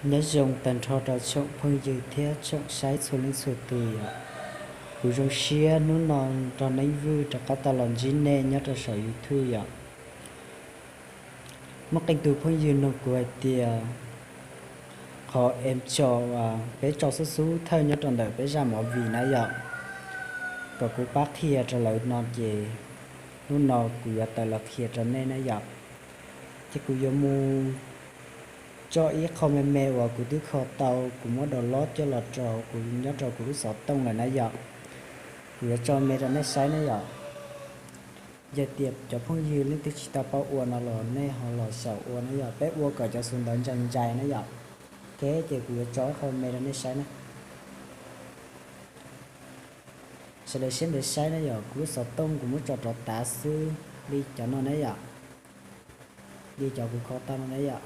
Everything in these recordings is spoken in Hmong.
Nyob zoo tag nrho rau tsoom phooj ywg thiab tsoom saib txhua leej txhua tus yom. Kuv zoo siab hnub no nrog Neeb Vwj rov qab tau los ntsib nej nyob rau saum YouTube yom. Muaj qee tus phooj ywg nug kuv hais tias qhov em tso, peb tso xub xub thawj nyob rau ntawm peb zaj movie na yom, kom kuv pab qhia rau lawv no ces hnub no kuv yuav tawm los qhia rau nej na yom. Ces kuv yuav mus tso ib qho me me uas kuv twb kho tau, kuv muab download coj los rau kuv nyob rau kuv lub xov tooj lawm na yom. Kuv yuav tso me rau nej saib na yom. Yog tias cov phooj ywg leej twg tsis tau paub ua no los nej ho los xyaum ua na yom, peb ua kom cov xu ntawd ntsais ntsais na yom. Ok, ces kuv yuav tso ib qho me rau nej saib na. Sawv daws siab ntev saib na yom, kuv lub xov tooj kuv muab tso rov tav xwb li cov no na yom, li cov kuv kho tau no na yom.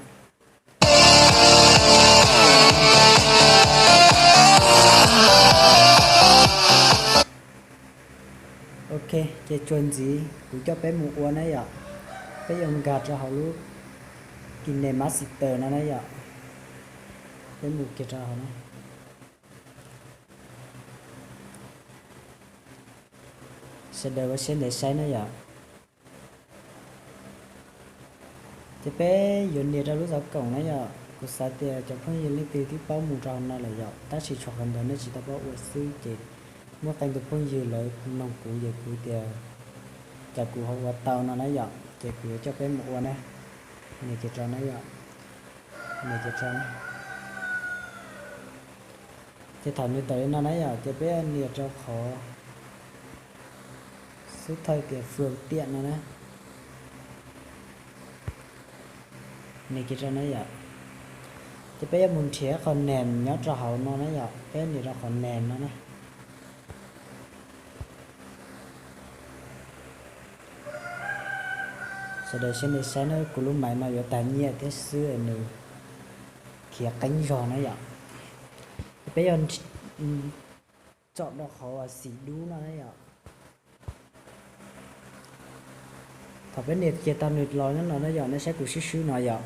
Ok, ces tsuas ntxiv kuv coj peb mus ua na yom. Peb yuav nkag rau hauv lub KineMaster no na yom. Peb mus kiag rau hauv na. Sawv daws ua siab ntev saib na yom. Ces peb yuav nias rau lub xov koom na yom. Kuv xav tias cov phooj ywg leej twg twb paub mus rau hauv no lawm yom, tab sis tshuav qhov ntawd nej tsis tau paub ua xwb ces muaj qee tus phooj ywg lawv nug kuv ces kuv tias cas kuv ho ua tau no na yom, ces kuv yuav coj peb mus ua na. Nias kiag rau na yom. Nias kiag rau na. Ces thaum nws tawm li no na yom, ces peb nias rau qhov xub thawj tias phương tiện no na. Nias kiag rau na yom. Ces peb yuav mus nrhiav qhov name nyob rau hauv no na yom, peb nias rau qhov name no na. Sawv daws siab ntev saib na, kuv lub maiv no yuav tag nyiaj thiab xwb es nws khiav qeeb zog na yom. Ces peb yuav tsom rau qhov xim dub no na yom. Thaum peb nias kiag tau nws los nyob no na yom, nej saib kuv swb swb no yom.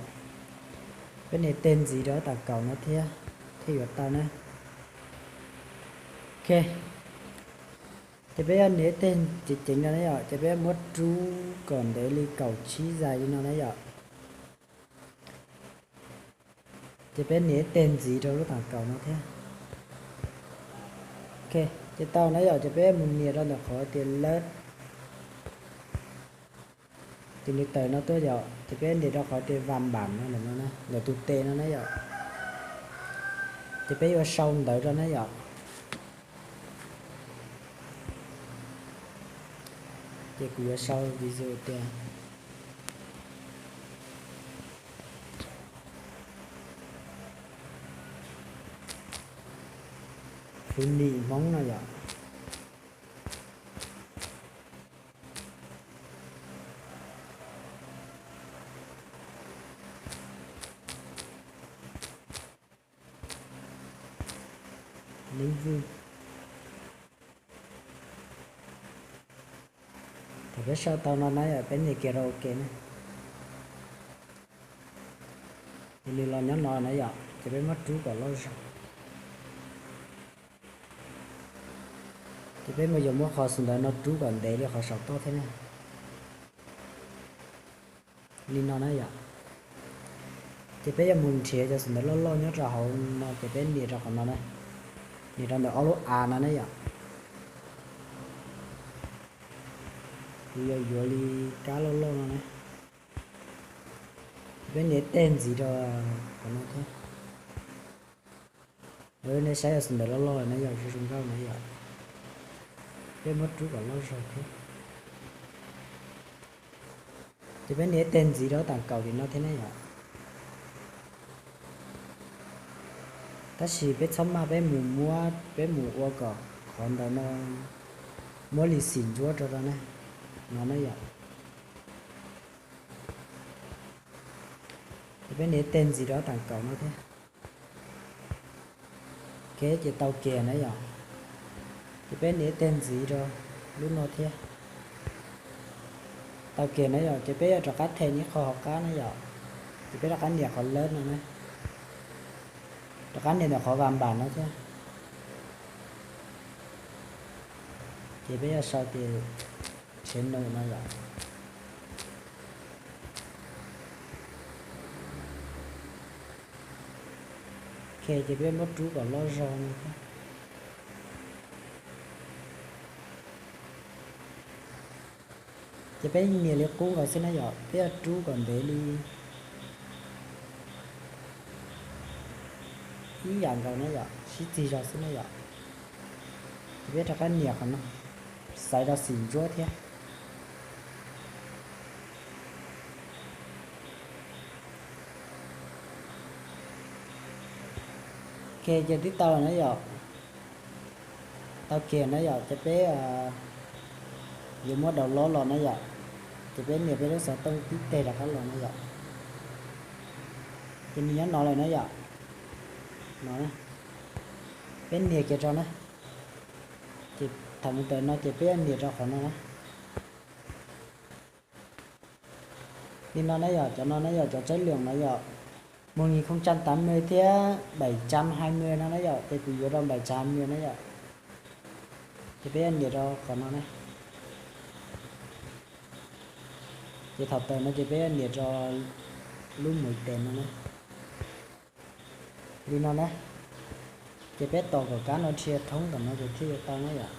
Peb nias tej ntxiv rau tab kaum no thiab, thiaj yuav tau na. Ok, ces peb yuav nias tej ceev ceev no na yom, ces peb yuav muab rub kom ntev li kaum tsib zais li no na yom. Ces peb nias tej ntxiv rau lub tab kaum no thiab. Ok, ces tau na yom, ces peb mus nias rau ntawm qhov tias lab, ces nws tawm no tuaj yom, ces peb nias rau qhov tias vas npam no, ntawm tus tes no na yom. Ces peb yuav sau ntawv rau na yom. Ces kuv yuav sau vis dua tias Funic Hmoob no yom. Thaum peb sau tau no na yom, peb nias kiag rau ok na. Ces nws los nyob no na yom, ces peb muab rub kom loj zog. Ces peb mus yuav muab qhov xu ntawv no rub kom ntev li qhov saum toj thiab na. Li no na yom. Ces peb yuav mus nrhiav cov xu ntawv loj loj nyob rau hauv no ces peb nias rau qhov no na. Nias rau ntawm ob lub av no na yom. Kuv yuav yuav li kab loj loj no na. Peb nias tej ntxiv rau qhov no thiab. Nej saib yog xu ntawv loj loj na yom, zoo zoo nkauj na yom. Peb muab rub kom loj zog thiab. Ces peb nias tej ntxiv rau tab kaum li no thiab ne yom. Tab sis peb txhob maj, peb mus muab, peb mus ua kom qhov ntawd no muab li xim ntsuab rau rau na, no ne yom. Ces peb nias tej ntxiv rau tab kaum no thiab. Ok, ces tau kiag na yom. Ces peb nias tej ntxiv rau lub no thiab. Tau kiag na yom, ces peb yuav rov qab them ib qho hauv qab na yom. Ces peb rov qab nias qhov lab no na. Rov qab nias ntawm qhov vas npam no thiab. Ces peb yuav sau tias tsev num no yom. Ok, ces peb muab rub kom loj zog no thiab. Ces peb nias li qub nkaus xwb na yom, peb yuav rub kom ntev li ib yam nkaus na yom, sib txig zog xwb na yom. Ces peb rov qab nias qhov no, xaiv rau xim ntsuab thiab. Ok, ces twb tau na yom. Tau kiag na yom, ces peb yuav muab daus lob los na yom. Ces peb nias peb lub xov tooj tib teg rov qab los na yom. Ces nws nyob no lawm na yom. No, peb nias kiag rau na. Ces thaum mus tawm no ces peb yuav nias rau qhov no na. Li no na yom, cov no na yom, cov tsaib lwm no yom, một nghìn không trăm tám mươi thiab bảy trăm hai mươi no na yom, ces kuv yuav rau bảy trăm hai mươi na yom. Ces peb yuav nias rau qhov no na. Ces thaum tawm no ces peb yuav nias rau lub mus tes no na. Li no na. Ces peb tos kom kab no dhia thoob tom no ces thiaj yuav tau na yom.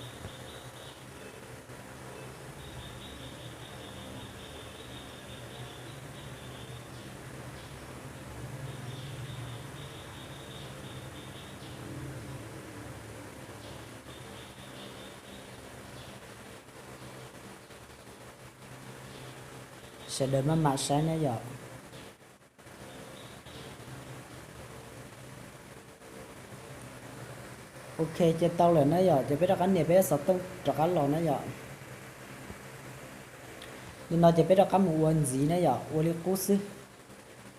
Sawv daws maj mam saib na yom. Ok, ces tau lawm na yom, ces peb rov qab nias peb xov tooj rov qab los na yom. Li no ces peb rov qab mus ua ntxiv na yom, ua li qub xwb,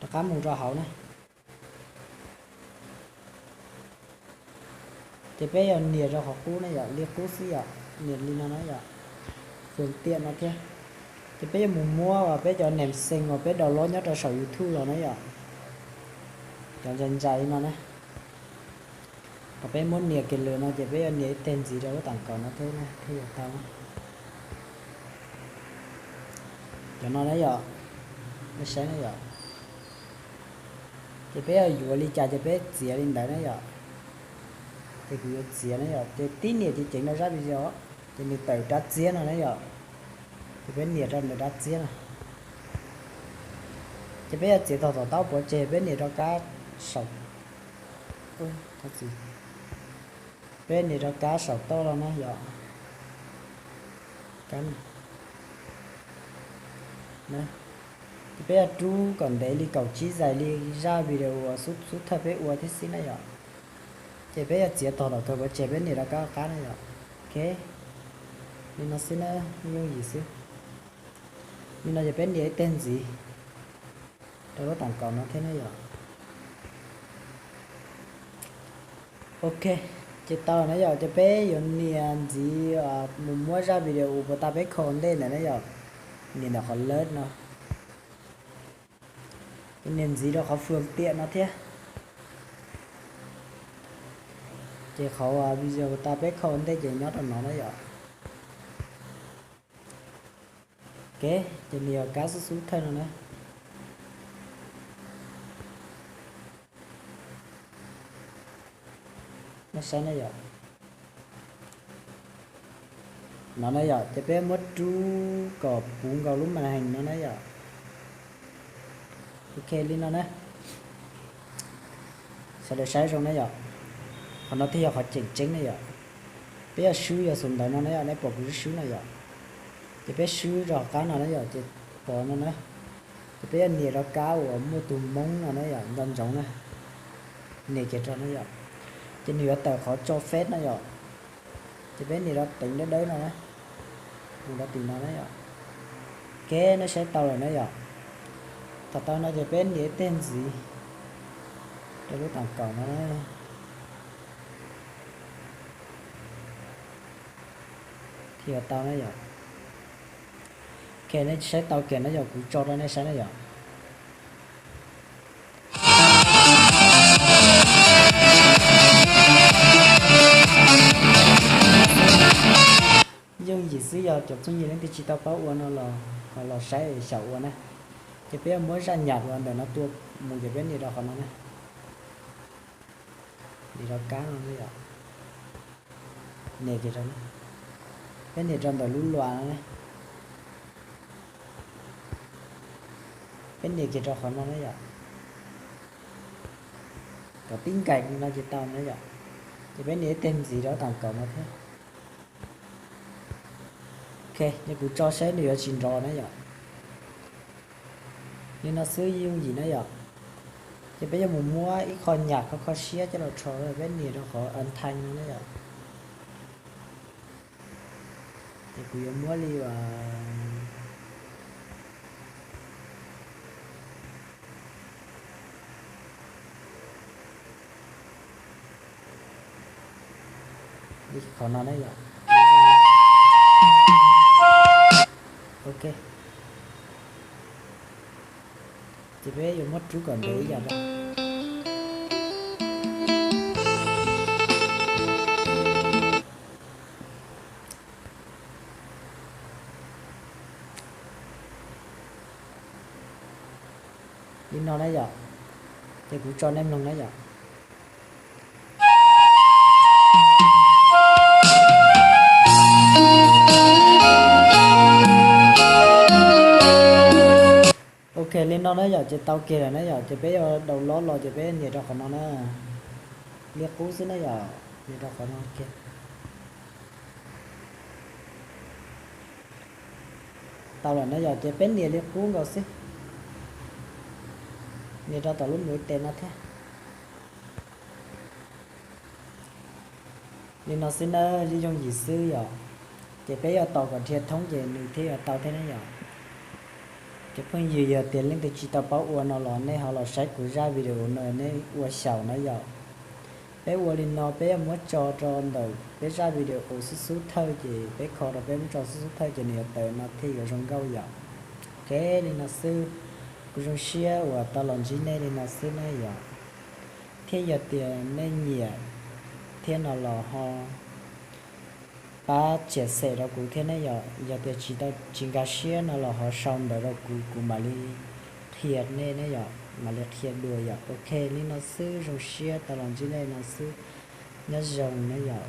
rov qab mus rau hauv na. Ces peb yuav nias rau qhov qub na yom, li qub xwb yom, nias li no na yom, fwm tiam no thiab. Ces peb yuav mus muab uas peb cov neeg xees uas peb daus lob nyob rau saum YouTube los na yom, cov ntsais ntsais li no na. Thaum peb muab nias kiag lawm no ces peb yuav nias ib teg ntxiv rau lub tam kaum no thiab na thiaj yuav tau. Cov no na yom, nej saib na yom. Ces peb yuav yuav li cas ces peb txiav li ntawd na yom. Ces kuv yuav txiav na yom, ces tib nias ceev ceev rau zaj video, ces nws tawm rab txiab no na yom. Ces peb nias rau ntawm rab txiab no. Ces peb yuav txiav tog tom taub puav tseg, peb nias rau kab saum, peb nias rau kab saum toj los na yom. Ces peb yuav rub kom ntev li kaum tsib zais li zaj video uas xub thawj peb ua thiab xwb na yom. Ces peb yuav txiav tog tom kawg puav tseg, peb nias rau kab qab na yom. Ok, li no xwb na, yooj yim xwb. Li no ces peb nias ib teg ntxiv rau lub tam kaum no thiab na yom. Ok, ces tau na yom, ces peb yuav nias ntxiv mus muab zaj video uas puas tas peb kho ua ntej ntawd na yom. Nias ntawm qhov lab no, nias ntxiv rau qhov fwm tiam no thiab. Ces qhov video puas tas peb kho ua ntej ces nyob rau no na yom. Ok, ces nws yog kab xub xub thawj no na. Nej saib na yom. No na yom, ces peb muab rub kom puv nkaus lub màn hình no na yom. Ok li no na. Sawv daws saib zoo na yom. Qhov no thiaj yog qhov tseem ceeb na yom. Peb yuav swb yog xus ntawd no na yom, nej pom kuv swb swb no yom. Ces peb swb rau hauv qab no na yom, ces pom no na. Ces peb yuav nias rau kab uas muaj tus Hmoob no na yom, nco ntsoov na. Nias kiag rau na yom. Ces nws yuav tawm qhov cho phép no yom. Ces peb nias rau teev dawb dawb no na. Mus rau tim no na yom. Ok, nej saib tau lawm na yom. Thaum tau no ces peb nias ib teg ntxiv rau lub tam kaum no na. Thiaj yuav tau na yom. Ok, nej saib tau kiag na yom, kuv tso rau nej saib na yom. Xwb yog cov txuj ci leej twg tsis tau paub ua no los ho los saib xyaum ua na. Ces peb yuav muab zaj nyam uas ntawm no tua mus ces peb nias rau qhov no na. Nias rau kab no na yom. Nias kiag rau na. Peb nias rau ntawm lub luas no na. Peb nias kiag rau qhov no na yom. Kom tib nkaim li no ces tau na yom. Ces peb nias ib teg ntxiv rau tom kaum no thiab. Ok, ces kuv tso seb nws yuav tsis nrov na yom. Li no xwb yooj yim na yom. Ces peb yuav mus muab ib qho nyam kho kho siab coj los rho, peb nias rau qhov untighten no na yom. Ces kuv yuav muab li uas li qhov no na yom. Ok. Ces peb yuav muab rub kom ntev ib yam rau. Li no na yom. Ces kuv tso nej mloog na yom. Ok, li no na yom, ces tau kiag lawm na yom, ces peb yuav download los ces peb nias rau qhov no na. Li qub xwb na yom, nias rau qhov no kiag. Tau lawm na yom, ces peb nias li qub nkaus xwb. Nias rau tom lub mus ib tes no thiab. Li no xwb na, yooj yim xwb yom. Ces peb yuav tos kom dhia thoob ces nws thiaj yuav tau thiab na yom. Cov phooj ywg, yog tias leej twg tsis tau paub ua no los nej ho los saib kuv zaj video no nej ua xyaum na yom. Peb ua li no peb yuav muab tso rau ntawm peb zaj video xub xub thawj ces peb kho rau peb muab tso xub xub thawj ces nws yuav tawm no thiaj yuav zoo nkauj yom. Ok, li no xwb. Kuv zoo siab uas tau los ntsib nej li no xwb na yom. Thiab yog tias nej nyiam thiab no los ho pab share rau kuv thiab ne yom. Yog tias tsis tau, tsis nkag siab no los ho sau ntawv rau kuv, kuv mam li qhia nej ne yom, mam li qhia dua yom. Ok, li no xwb, zoo siab tau los ntsib nej no xwb. Nyob zoo ne yom.